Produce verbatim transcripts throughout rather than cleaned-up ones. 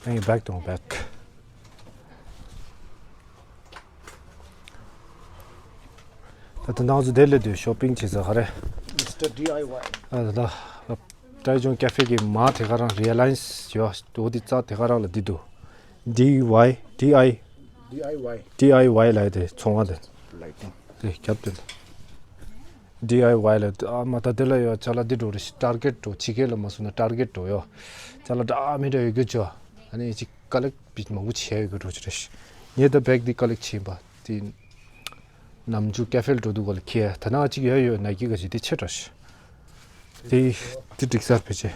ཨེ་བེག་དང་བེག་ད་ད་ནང་ཚོ་དེ་ལས་དུས་ཤོ་པིང་བྱེད་ས་ག་རེ། Mister DIY། ཨ་ད་ད་ཀྲའི་ཅུང་ཀེ་ཧྥེ་གི་མ་དེ་ག་རང་རི་ལ་ཡན་སི་ཡོད་འོ་དེ་རྩ་དེ་ག་རང་ལ་འདི་འདུག་ཌི་ཝའི་ཌི་ཨའི། DIY། DIY ལ་དེ་ཚོང་བ་དེ། ལའི་ཊིང་། དེ་རྒྱབ་དེ། ཌི་ཨའི་ཝའི་ལ་ཨ་མ་ད་དེ་ལ་ཡོད་ཅ་ལག་འདི་འགྲོ་རེ་ཤི་ཊར་གེཊ་འགྲོ་ཕྱི་རྒྱལ་ལ་མ་སོང་ན་ཊར་གེཊ་འགྲོ་ཡོད། ཅ་ལག་འདྲ་མི་འདྲ་ཡོད་རྒྱུ་ཅོ། ཨ་ནི་ཅིག་ཀ་ལེག་བི་མང་པོ་བྱས་ཡོད་རྒྱུ་འགྲོ་ཅི་རེ་ཤི། ངས་ད་བེག་འདི་ཀ་ལེག་བྱིན་པ་དེ། ནམ་རྒྱུན་ཀེ་ཧྥེ་ལ་འགྲོ་དུས་ག་ལ་ཁྱེར་ད་ནང་ཅིག་ཡོད་ཡོད་ན་གི་ག་ཅིག་དེ་ཆེ་དྲགས་ཤི། དེ་དེ་འགྲིག་སར་ཕེ་ཆེ།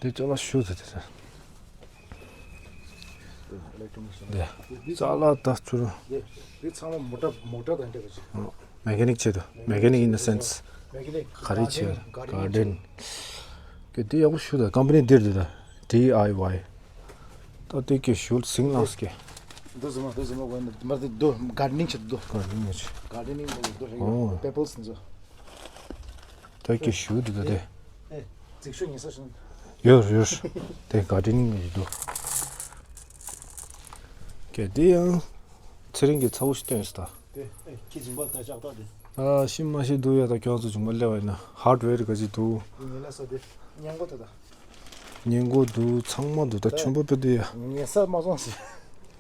དེ་ཅོ་ལ་ཤུ་ཟེར་དེ་ཟེར། དེ་ཅ་ལག་ད་ཚུར། དེ་ཚང་མ་མོ་ཊ་མོ་ཊ་དང་འདྲ་བ་ཅིག་མེ་ཀ་ནིག་ཆེད་དུ། མེ་ཀ་ནིག་ཨིན་ད་སེན་སི། མེ་ཀ་ནིག་ག་རེ་ཆེད། ག་ཌེན་ག་ཌེན། གི་དེ་ཡག་པོ་ཞུ་ད་ཀམ་པ་ནི་འདིར་དུ་ད། ཌི་ཨའི་ཝའི། ད་དེ་གི་ཞུ་སིང་ལངས་ཀི། དུ་ཟི་མ་དུ་ཟི་མ་གོ་ནི་མ་དེ་དུ་ག་ཌེན་ནིང་ཆེད་དུ། ག་ཌེན་ནིང་ཆེད། ག་ཌེན་ནིང་ཆེད་དུ་རེད། ཨོ། པེ་པལ་སི་འཛོ། ད་གི་ཞུ་དུ་ད་དེ། ཨེ། རྫིག་ཤོས་ཉེ་ས་ཤོན། ཡོར་ཡོར། དེ་ག་ཌེན་ནིང་ཆེད་དུ། གལ་ཏེ་ཡང་། ཚེ་རིང་གི་ཚ་བོ་ཞིག་སྟོན་སོང་ད། དེ་ཨེ་ཁྱི་སྦྱིན་པ་ད་ལྕགས་ཐག་དེ། ཨ་ཤི་མ་ཤི་འདུག་ཡ། ད་ཁྱོད་ཚོ་ཅུང་མ་སླེབས་པ་ཡིན་ན་ཧར་ཌི་ཝེར་ག་ཅིག་འདུག་ཉེ་ལ་ས་དེ་སྙན་གོ་དེ་ད། སྙན་གོ་འདུག་ཚང་མ་འདུག་ད་ད་ཆུན་པོ་པེ་དེ་ཡ། ཉེ་ས་མ་སོང་ཟེར།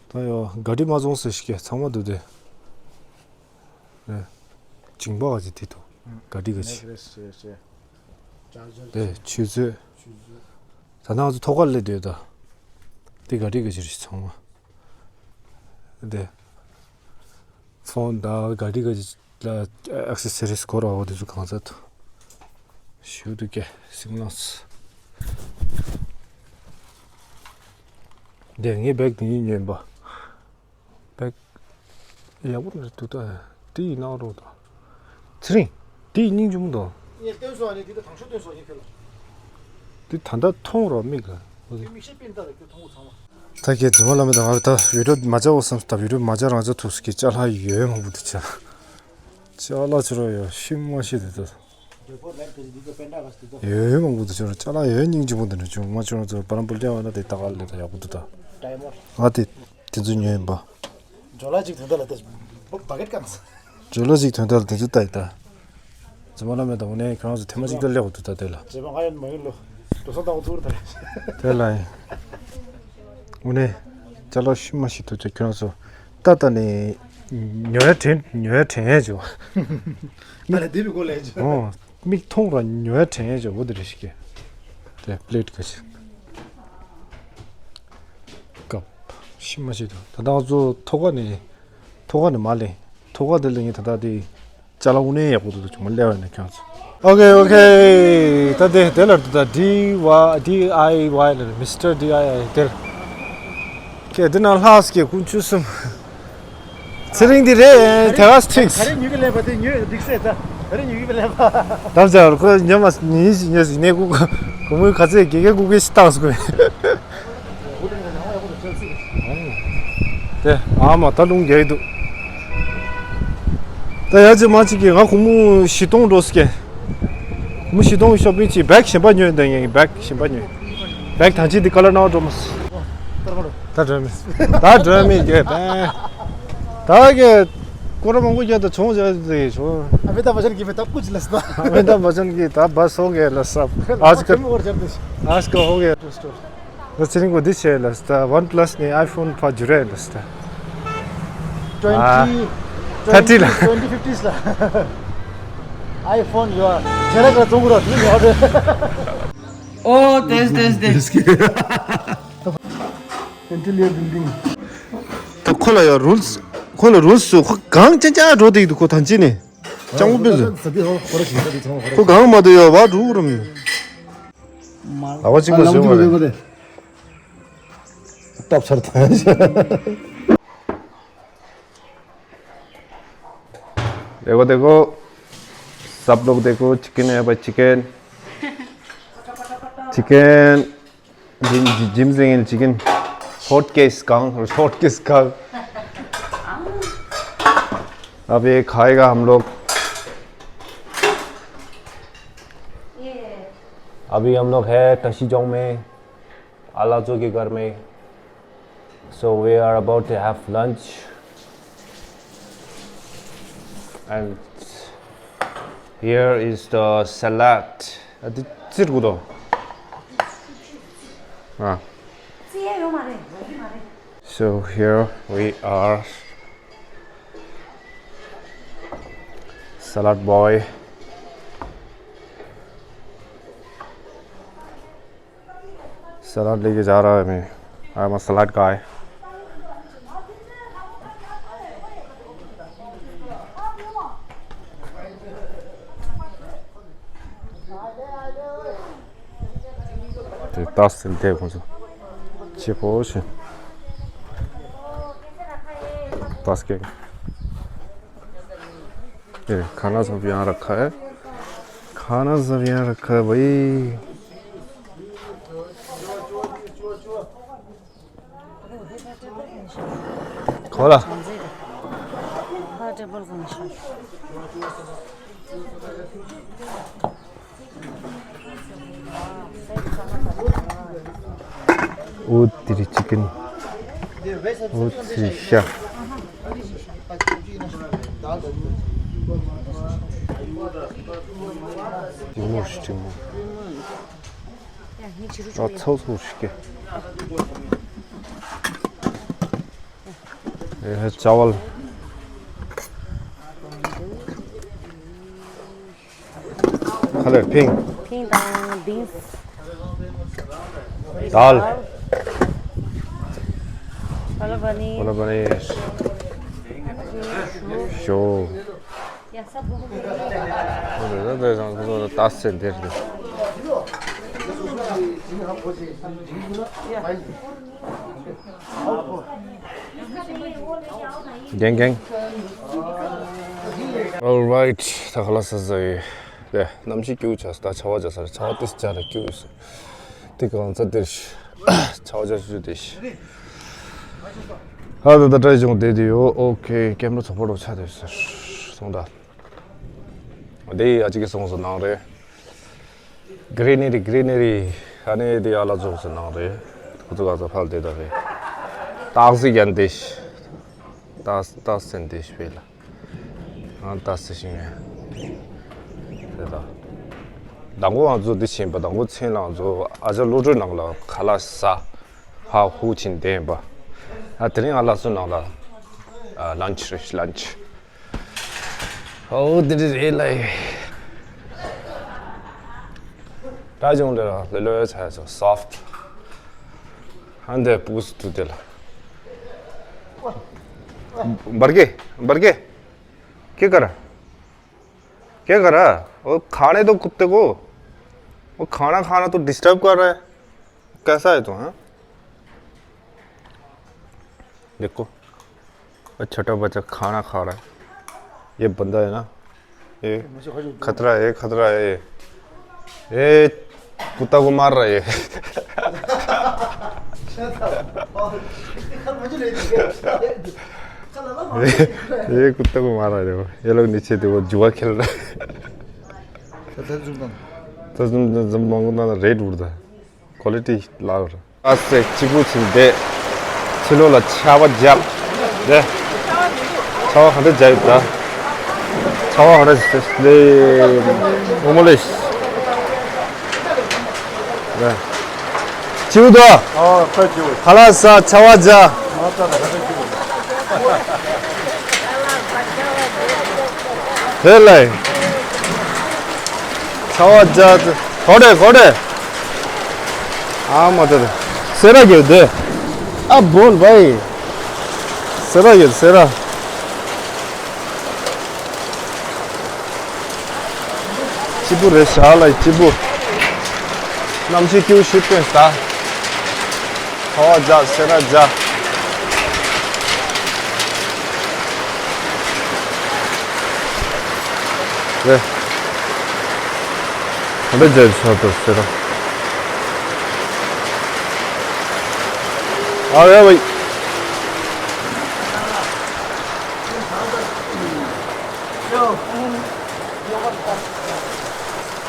ད་ཡ་ག་ཌི་མ་སོང་ཟེར་ཤི་ཀེ་ཚང་མ་འདུག་དེ། རེད། སྦྱིན་པ་ག་ཅིག་དེ་འདུག་ག་ཌི་ག་ཅིག་ནེག་ལེ་སི་ཅེ་ཅེ། ཅར་ཇར་དེ་ཆུ་ཚོད། ཆུ་ཚོད། ད་ནང་ཚོ་ཐོག་ཁར་སླེབས་འདུག་ད། དེ་ག་ཌི་ག་ཅིག་རེད་ཚང་མ། དེ། ཕོན་དང་ག་ཌི་ག་ཅིག་ལ་ཨེག་སེ་སི་རིས་སྐོར་བ་འོ་དེ་ཚོ་གང་ཚ་ཐུ། ཞུ་དུ་ཀེ་སིང་ལངས། དེ་ངའི་བེག་དེ་ཉིད་ཉོས་པ། བེག་ཡག་པོ་རེད་འདུག་ད། དེ་ཡིན་ནའང་རོགས་དང་། ཚེ་རིང་། དེ་ཡིན་སྙིང་རྗེ་མོ་འདུག་ངས་སྟོན་སོང་ཨ་ནི་དེ་ད་དང་ཤོག་སྟོན་སོང་ཨ་ནི་ཁྱོད་ལ། དེ་ད་ལྟ་མཐོང་རོགས་མིག་ལ། དེ་མིག་ཤེས་པིན་ལྟ་ལ་ཁྱོད་མཐོང་གོ་ཚང་མ། ད་ཁྱེད་རྫུན་མ་ལ་མེད་ད་ང་ད་བི་ཌིའོ་མ་བྱ་འོ་བསམ་ད་བི་ཌིའོ་མ་བྱ་རང་བྱ་ཐུག་སུ་གི་ཅ་ལག་ཡོད་མང་པོ་འདུག་ཅ། ཅ་ལག་ཆུ་རོ་ཡོད་ཤི་མ་ཤི་དེ་ད། ཡོད་མང་པོ་འདུག་ཅོ་ར་ཅ་ལག་ཡོད་སྙིང་རྗེ་མོ་འདུག་ནས་ཅུང་མ་ཅོ་ར་ཚོ་པ་རམ་པུལ་ལྟེ་བ་ན་དེ་ད་ག་ལས་ད་ཡག་པོ་འདུག་ད། ང་དེ་དེ་ཚོ་ཉོས་ཡིན་པ། ཇོ་ལ་ཅིག་དོན་དག་ལ་ད་བ་གེད་ཀམ་ས། ཇོ་ལ་ཅིག་དོན་དག་ལ་དེ་ཚོ་ལྟ་ཡི་ད། རྫུན་མ་ལ་མེད་ད་འོ་ནས་ཁྱོད་རང་ཚོ་ཐེངས་མ་གཅིག་ད་ལེགས་པོ་འདུག་ད་དེ་ལ། རྗེས་མ་ང་ཡོད་མ་ཡོད་ལོ། འགྲོ་སོང་བཏང་གོ་ཚུར་ད། དེ་ལ་ཡིན། འོ་ནས། ཅ་ལག་ཤི་མ་ཤི་ཐུབ་ཅག་ཁྱོད་རང་ཚོ། ད་ལྟ་ནས། ཉོ་ཡ་དྲན་ཉོ་ཡ་དྲན་ཡ་ཅོ། ད་ལ་དེ་བི་གོ་ལས་ཅོ། ཨོ། མིག་མཐོང་ར་ཉོ་ཡ་དྲན་ཡ་ཅོ་འོ་དེ་རེ་ཞིག་གི། དེ་པི་ལེ་ཊི་ག་ཞིག་སྐབས། ཤི་མ་ཤི་ཐུབ་ད་ལྟ་ང་ཚོ་ཐོག་ཁ་ནས། ཐོག་ཁ་ནས་མ་ལེན། ཐོག་ཁ་དེ་ལེན་ཡིན་ད་ལྟ་དེ། ཅ་ལག་དངོས་གནས་ཡག་པོ་འདུག་ད་ཅུང་མ་སླེབས་པ་ཡིན་ན་ཁྱོད་ཚོ། ཨོ་ཁེ་ཨོ་ཁེ། ད་དེ་དེ་ལ་འདུག་ད་ཌི་ཝའི་ཌི་ཨའི་ཝའི་ལ་མི་སི་ཊར་ཌི་ཨའི་ཝའི་དེ་ལ། ཁེ་འདི་ན་ལྷག་སྐྱེ་ཀུན་ཆུ་གསུམ། ཚེ་རིང་འདི་རེད་དེ་ག་ཐིགས། ག་རེ་ཉུལ་གི་ལེན་པ་དེ་ཉུལ་འདུག་སེ་ད། ག་རེ་ཉུལ་གི་ལེན་པ། ད་བྱ་ཁོ་ཉོ་མ་ཉིན་ཞིག་ཉོས་ཟིག་ནས་ཀུ་ཀུ་མོའི་ག་ཚད་དགེ་རྒན་ཀུ་ཀུའི་ཞིག་བཏང་སོང་། དེ་ཨ་མ་ད་རླུང་རྒྱག་གི་འདུག་ད་ཡ་ཅི་མ་ཅིག་གིས་ང་གུང་མོ་བཞི་སྟོང་འགྲོ་སྐྱེ། གུང་མོ་བཞི་སྟོང་ཤོ་པིང་ཅིག་བེག་གཞན་པ་ཉོས་འདོད་ངེས་བེག་གཞན་པ་ཉོས། བེག་ཐང་ཅིག་འདི་ཀ་ལར་ནང་འགྲོ་མ་སོང་། ད་འགྲོ་མི་ད་འགྲོ་མི་གེ་བེ། ད་གེ་ཀོ་ར་མང་པོ་རྒྱག་ད་ཆུང་ཅག་ཅིག་ཆུང་། ཨ་མེ་ད་བ་ཅན་གི་བེ་ད་ཀུ་ཅི་ལ་སོང་། ཨ་མེ་ད་བ་ཅན་གི་ད་བ་སོ་གེ་ལ་སབ་ཨ་ཅི་ཀ་ཨ་ཅི་ཀ་ཧོ་གེ། ད་ཚེ་རིང་གོ་འདི་བྱས་ལ་སྟ་ཝན་པ་ལ་སི་ནས་ཨའི་ཕོན་ཕར་འཇུ་རེད་ལ་སྟ། ཨ། ཐར་ཊི་ལ། ཊུ་ཝེན་ཊི་ཕིབ་ཊི་ལ། ཨའི་ཕོན་ཡོད་ཨ། ཇེ་ར་ཀ་ཙོང་གུ་ར་དུ་ཡོད་ཨ། ཨོ་ཏེས་ཏེས་ཏེས། ཨེན་ཊི་ལི་ཡར་བིལ་ཌིང་། ད་ཁོ་ལ་ཡ་རུལ་སི་ཁོ་ལ་རུལ་སི་ཚོ་ཁོ་གང་ཅན་ཅག་འགྲོ་བསྡད་འདུག་ཁོ་ཐང་ཅི་ནས་ཅང་པོ་བིལ་ཟེར། ཁོ་གང་མ་དུ་ཡ་བ་འགྲོ་རམ། ལ་བ་གཅིག་པ་ཟེར་བ་རེད། སྟོབས་ཆར་ཐོན་ཤག देखो देखो सब लोग देखो चिकन है भाई चिकन चिकन जिम जिम से चिकन हॉट केस कांग हॉट केस कांग अब ये खाएगा हम लोग। ये अभी हम लोग है टशीजोंग में, आलाजो के घर में। So we are about to have lunch. And here is the salad. ཨ་དེ་ཅི་རེད་དོ། ཨ། So here we are. Salad boy. सलाद लेके जा रहा है मैं। I am a salad guy. དེ་ཏོག་ཙམ་འདེབས་ཁོང་ཚོ། ཆེ་པོ་ཞིག་ཏོག་ཙམ། ये खाना सब यहाँ रखा है। खाना सब यहाँ रखा है भाई। खोला। ओ तेरी चिकन। ओ तेरी शा। टिमोर, टिमोर। ཨ་ཚོགས་ཚོགས་ཤིག་གི། ཨེ་ཧེ་ཅ་ཝལ། ཁ་ལེར་ཕིང་། ཕིང་དང་བིན་སི། དཱལ། བ་ལ་བ་ནི། བ་ལ་བ་ནི། ཞོ། ཞོ། ཨོ་རེད་ད་ད་ད་ད་ད་སེ་འདིར་འདི། རྒན་རྒན། Alright. ད་ཁ་ལག་ཟ་ཟ་ཡི། ལེ་གནམ་གཤིས་སྐྱིད་པོ་ཆགས་སོང་། ད་ཆར་པ་རྒྱག་ས་རེད། ཆར་པ་ཏོག་ཙམ་རྒྱག་རེད། སྐྱིད་པོ་ཡོད་ས། དེ་གང་ཚ་དེར་ཤི། ཆར་པ་རྒྱག་ཤུ་དེ་ཤི། ཧ་ད་ད་ཏྲའི་ཅུང་བསྡད་དེ་ཡོད། ཨོ་ཁེ། ཀེམ་ར་ཚོགས་པ་རོ་ཆ་དེ་ཟེར་སོང་ད། དེ་ཡ་གཅིག་གི་སོང་སོང་ནང་རེད། གྷི་རི་ནེ་རི། གྷི་རི་ནེ་རི། ཨ་ནི་དེ་ཡ་ལ་ཚོགས་སོང་ནང་རེད། ཁོ་ཚོ་ག་ཚོད་ཕལ་དེ་ད་རེད། ཏག་སི་ཡན་དེ་ཤི། ཏག་ཏག་སེན་དེ་ཤི་བེ་ལ། ཨང་ད་སི་ཤིང་ཡ། དེ་ལ། དང་པོ་ང་ཚོ་འདི་ཕྱིན་པ། དང་པོ་ཚན་ལ་ང་ཚོ་ཨ་ཅག་བློ་གྲོས་ནང་ལ་ཁ་ལག་ཟ། ཧ་ཧུ་ཕྱིན་བསྡད་པ། ཨ་དེ་རིང་ཨ་ལགས་སུ་ནང་ལ། ཨ་ལན་ཆི་རེད། ལན་ཆི། ཨོ་དེ་རེད་རེད་ལ། ད་ཅུང་ལེ་ལ་ལེ་ལོ་ཡ་ཆ་ཡ་ཚོ་སོཕ། ཧན་དེ་པུས་ཏུ་དེ་ལ། འབར་གེ། འབར་གེ། क्या कर रहा? क्या कर रहा? वो खाने दो कुत्ते को। वो खाना खाना तो डिस्टर्ब कर रहा है। कैसा है तू, हाँ? देखो, वो छोटा बच्चा खाना खा रहा है। ये बंदा है ना, ये खतरा है, खतरा है। ये कुत्ता को मार रहा है। ये कुत्ता को मार रहा है। देखो, ये लोग नीचे देखो, जुआ खेल रहा है। ད་ད་ཟུམ་དང་། ད་ཟུམ་ཟུམ་མང་པོ་ན་རེད་འུར་ད། ཀོ་ལི་ཊི་ལག་ར། ཨ་སེ་གཅིག་པུ་ཕྱིན་བསྡད། ཕྱི་ལོགས་ལ་ཆར་པ་བརྒྱབ། དེ། ཆར་པ་ག་འདྲ་བརྒྱབ་ཡོད་ད། ཆར་པ་ག་འདྲ་ཞིག་ལེ། ཨོ་མོ་ལེ་ཤི། དེ། སྐྱིད་པོ་འདུག་ཨོ་ཁ་སྐྱིད་པོ། ཁ་ལག་ཟ། ཆར་པ་བརྒྱབ། མ་ཚ་ད་ཁ་སྐྱིད་པོ། དེ་ལས། ཆར་པ་བརྒྱབ། གོ་དེ་གོ་དེ། ཨ་མ་དེ། སེ་ར་གི་དེ། ཨ་བོལ་བའི། སེ་ར་གི་སེ་ར། སྐྱིད་པོ་རེད་ཤག་ལ་སྐྱིད་པོ། གནམ་གཤིས་སྐྱིད་པོ་ཞིག་བཏོན་ས། ཁ་བ་རྒྱག་སེ་ར་རྒྱག་རེད། ག་འདྲ་རྒྱག་ཆོག་ཏུ་སེ་ར། ཨ་ཡ་བའི།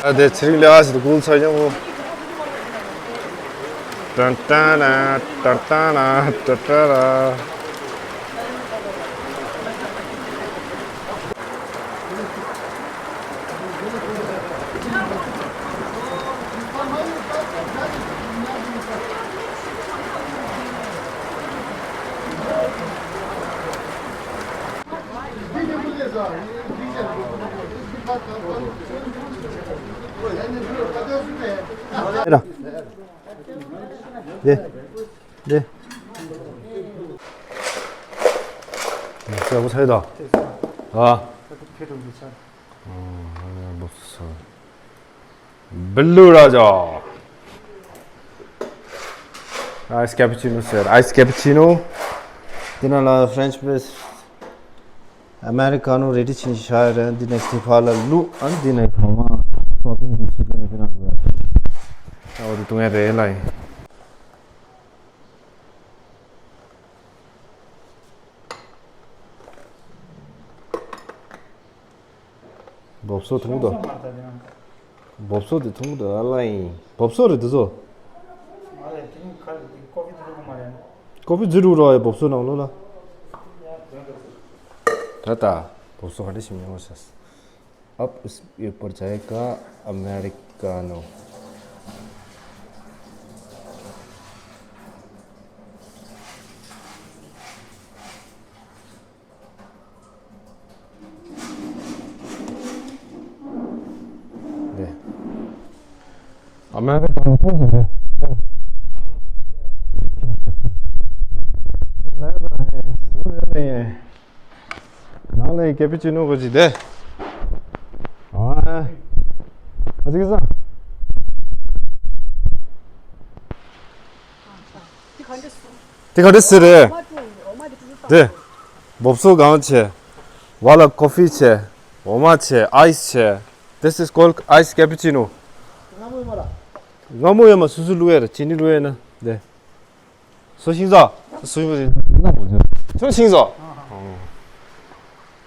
ཨ་དེ་ཚེ་རིང་ལས་ཨ་ཞིག་ཏུ་གུག་ཚ་ཡང་འོ། ཏན་ཏན་ཏན་ཏན་ཏན་ཏན་ཏན། ལེ། ལེ། ཟས་པོ་ཚར་ཡོད་ད། ཨ། ཨ། བུ་ལུ་ར་ཇ། ཨའི་སི་ཀེ་པུ་ཅི་ནོ་ཟེར། ཨའི་སི་ཀེ་པུ་ཅི་ནོ། དེ་ནང་ལ་ཕ་རེན་ཆི་པྲེས། ཨ་མེ་རི་ཀ་ནོ་རེ་ཌི་ཆིན་ཤ་རེ། འདི་ནས་སི་ཕ་ལ་ལུ། ཨ་འདི་ནས་གང་མ་སོ་ཏིང་གི་ཆི་ཀན་དེ་ནང་ལ། ཨ་འོ་དེ་བཏུང་ཡ་རེད་ལ་ཡིན། བོབ་སོ་ཐུང་དོ། བོབ་སོ་དེ་ཐུང་དོ་ཨ་ལ་ཡིན། བོབ་སོ་རེད་དེ་ཚོ། མ་རེད། དེ་ནི་ཁ་ལ་དེ་ཀོ་ཕི་དེ་རུ་མ་རེད། ཀོ་ཕི་ཛི་རུ་རོ་ཡ་བོབ་སོ་ནང་ལོ་ལ། ད་ད་བོབ་སོ་ག་འདྲ་ཞིག་མྱོང་ཤག་ཨབ་ཡོད་པར་བྱ་ཡ་ཀ་ཨ་མེ་རི་ཀ་ནོ། ཨ་མ་ཧེ་གང་ཐོག་ཟེར་རེད། ནང་ལ་ཀེ་པི་ཅི་ནོ་གོ་ཅི་དེ། ཨ་ཅི་གི་ས། དེ་ག་འདྲ་ཟེར་རེད། དེ། བོབ་སོ་གང་བྱས། བ་ལ་ཀོ་ཕི་བྱས། འོ་མ་བྱས། ཨའི་སི་བྱས། This is called ice cappuccino. སྔ་མོ་ཡོད་མ་སུ་སུ་བླུགས་ཡ་ར་ཅི་ནི་བླུགས་ཡ་ན་དེ། སོ་ཤིང་ཟ། སོ་ཤིང་ཟ། སོ་ཤིང་ཟ།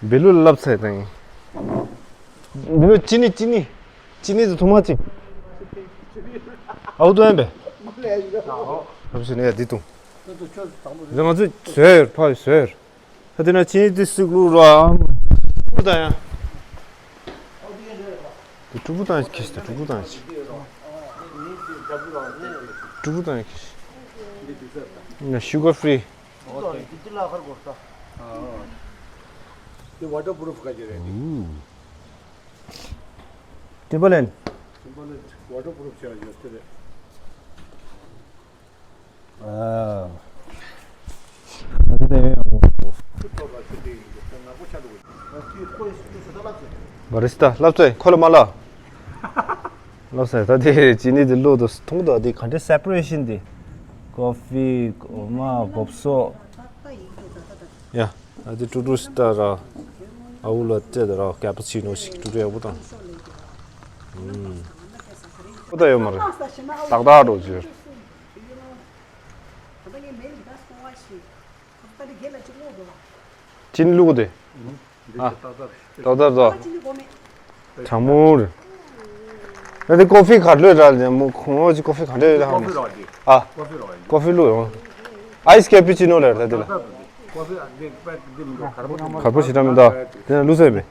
བེ་ལུ་ལབ་ཚེ་དང་། བེ་ལུ་ཅི་ནི་ཅི་ནི། ཅི་ནི་དུ་ཐུང་མ་ཅིག་ཨའུ་ཏུ་ཡན་པས། རབ་ཞུ་ནས་ཡ་འདི་ཏུ། ང་ཚོས་བཟོས་ཡོད་ཕ་བཟོས་ཡོད། ད་དེ་ན་ཅི་ནི་དུ་སུག་ལུག་ར། ཨུ་ཏ་ཡ། དེ་ཕྲུ་གུ་དང་ཁྱི་ཞིག་དང་ཕྲུ་གུ་དང་ཁྱི། ཕྲུ་གུ་དང་ཁྱི་ཞིག་ན་sugar free། དེ་ཝ་ཊར་པུ་རུབ་ག་ཅི་རེད། Timberland. Timberland ཝ་ཊར་པུ་རུབ་བྱས་ཡོད་དེ་རེད། ཨ། ད་དེ་ཡོད་ཡང་གོ། བ་རི་སི་ཏ་ལབ་ཚེ་ཁོ་ལ་མ་ལབ། ལབ་ཚེ་ད་དེ་ཅི་ནི་དེ་བླུགས་དུ་འཐུང་དུ་དེ་ག་འདྲའི་སེ་པ་རེ་ཤན་དེ། ཀོ་ཕི། འོ་མ། བོབ་སོ། ཡ། ད་དེ་ཀྲུ་ཀྲུ་སི་ཏ་ར། ཨ་ཝུ་ལ་ཏེ་ད་ར་ཀེ་པུ་ཅི་ནོ་ཞིག་ཀྲུ་ཀྲུ་ཡག་པོ་དང་། ཨུམ། ཁོ་ད་ཡོད་མ་རེད། ཏག་ཏག་འགྲོ་རྒྱུ། ཅི་ནི་བླུགས་དེ། ཨ། ཏག་ཏག་ཏག། གྲང་མོ་རེད། ད་དེ་ཀོ་ཕི་ག་ལོས་ར་ལ་མོ་ཁོང་ཨོ་ཅི་ཀོ་ཕི་ག་འདྲ་ཡོད་ཧ་མ། ཨ། ཀོ་ཕི་བླུགས་ཡོང་། ཨའི་སི་ཀེ་པུ་ཅི་ནོ་ལ་ད་དེ་ལ། གར་པོ་ཞེ་དྲག་མི་འདུག་དེ་ན་བླུགས་ས་ཡོད་པས།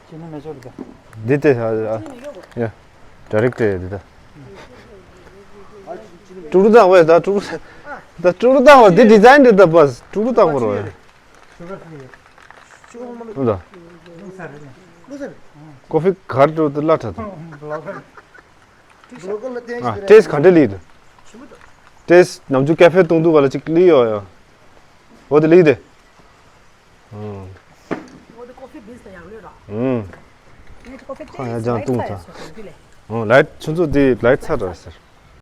ཅི་ནི་མེ་ཅོར་ད། འདི་དེ་ཨ་ཨ། ཡ། ཌའི་རེག་ཊི་འདི་ད། ཀྲུ་ཀྲུ་དང་བས་ད་ཀྲུ་ཀྲུ། ད་ཀྲུ་ཀྲུ་དང་བ་འདི་ཌི་ཛའིན་འདི་ད་པས་ཀྲུ་ཀྲུ་དང་བ་རོ། ད། ཀོ་ཕི་གར་ཀྲུ་ཏུ་ལ་ཁྲ་ད། ཨ་ཏེས་ག་འདྲ་ལི་ད། ཏེས་ནམ་རྒྱུན་ཀེ་ཕེ་གཏོང་དུས་བ་ལ་ཅིག་ལི་ཡོ་ཡོ། འོ་དེ་ལི་དེ། ཨུམ། ཁོ་ཡང་ལྗང་བཏུང་ཐལ། ཨོ་ལའིཊ་ཆུ་ཚོད་དེ་ལའིཊ་ཚར་ར་ཟེར།